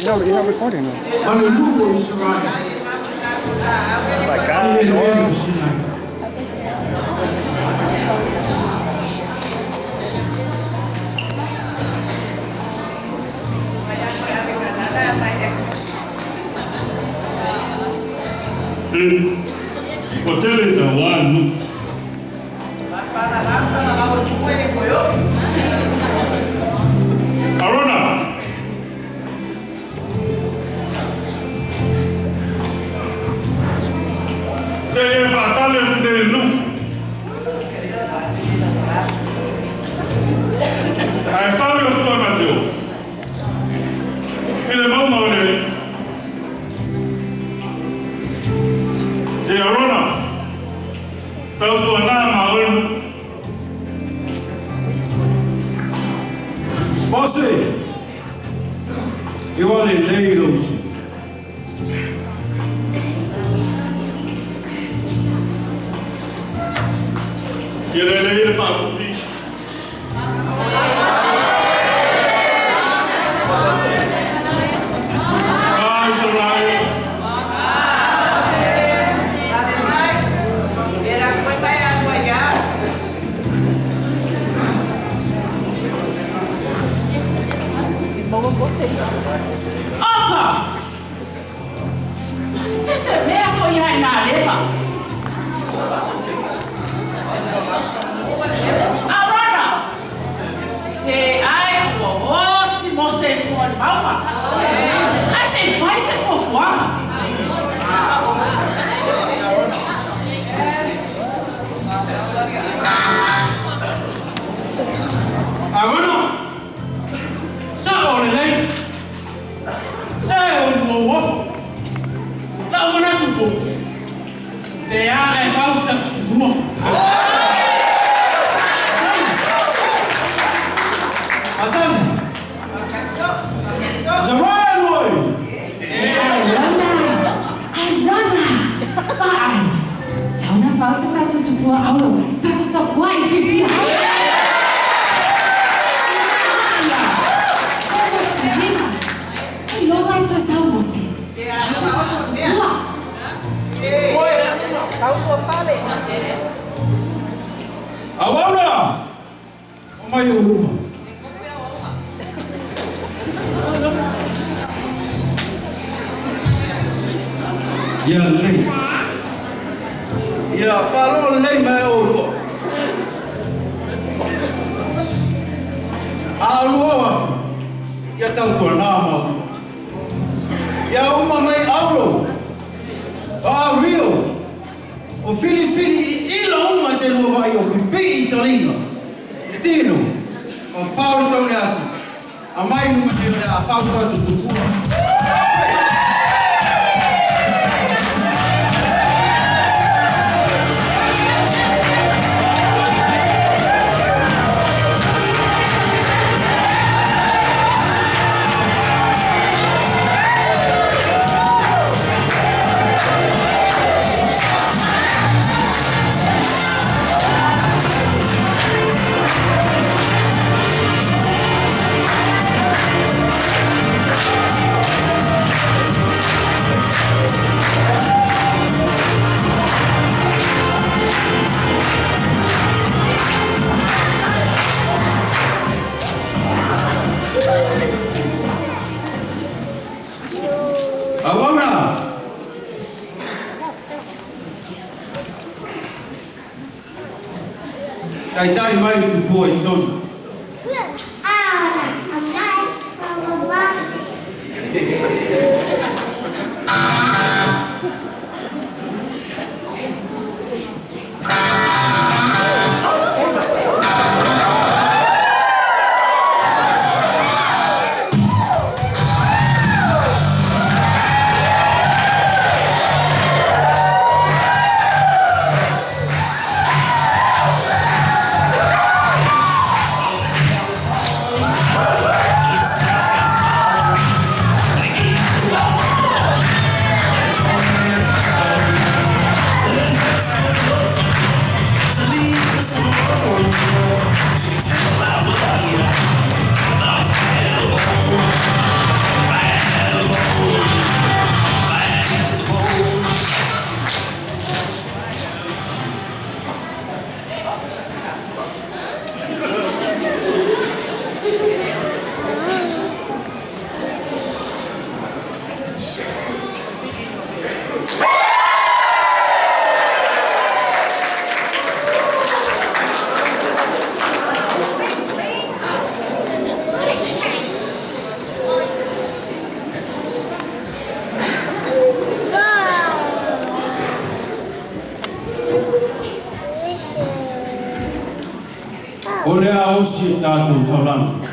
No, you're not recording though. Ma le nuu o Isaraelu. My I God, eleele Nora. o Sinai. Ua tele ina aua le nuu. Arona! Se e faatali atu nei i le nuu. Ae sau Iosua ma te o i le mauga o le Alii. E Arona, tautuanā ma oe le nuu. Mose, e ua lelei lou sui. Ia lelei le faapupi. A Isaraelu. Oka! Se se mea foi ai nā lepa. Arona! Se ai ua oti mo se tua le mauga. Ai se i fai se fuafuaga. Arona, sa'o lelei. Se o le uauofu. La'u manatu foi, pe a e fau se tafi tupua. Atami. Isaraelu e. Arona! Arona! Fa'ai! Tau na fau se tatou tupua aulo. Tatou tapuai fiafia ai. Ia! Se o se lima. Ai loa mai toe sau Mose. A se tatou tupua. Auauna! O mai o luma. Ia lelei. Ia faalogo lelei mai oulua. A aluau atu, ia tautuanā ma oulua. Ia uma mai aulo, o aurio, o filifili i ila uma te lua vai o pipii i taliga. Le tino, o fau le taule atu. A mai numa te le a fau tatou tupua. Auauna! Taitai mai o tupua i tonu. O le a osi e tātou taulanga.